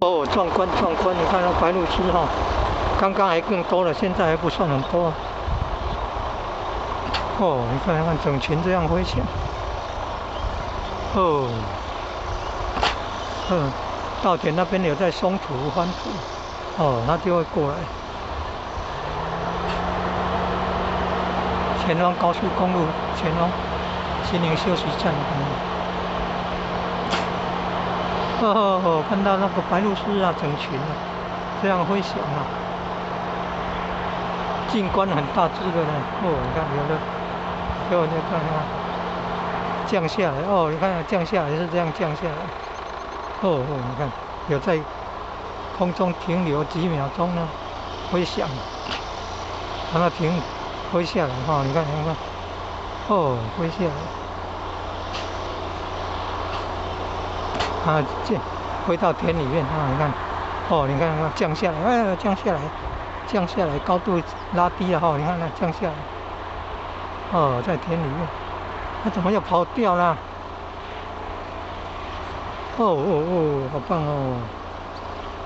哦，壯觀壯觀！你看那白鷺鷥哈，剛剛還更多了，現在還不算很多。哦，你看，你看，整群這樣飛起來。哦，稻田那邊有在鬆土翻土，哦，它就會過來。前方高速公路，前方新營休息站。哦，看到那個白鷺鷥啊，整群啊，這樣飛翔啊，近觀很大隻的呢。哦，你看有的，有你看看，降下來哦，你看降下來是這樣降下來。哦哦，你看有在空中停留幾秒鐘呢，飛翔，讓它停，飛下來哈，你看你看，哦，飛下來。啊，這回到田裡面啊，你看，哦，你看降下來，哎，降下來，降下來，高度拉低了哈，你看那降下來，哦，在田裡面，它怎麼又跑掉了？哦哦哦，好棒哦！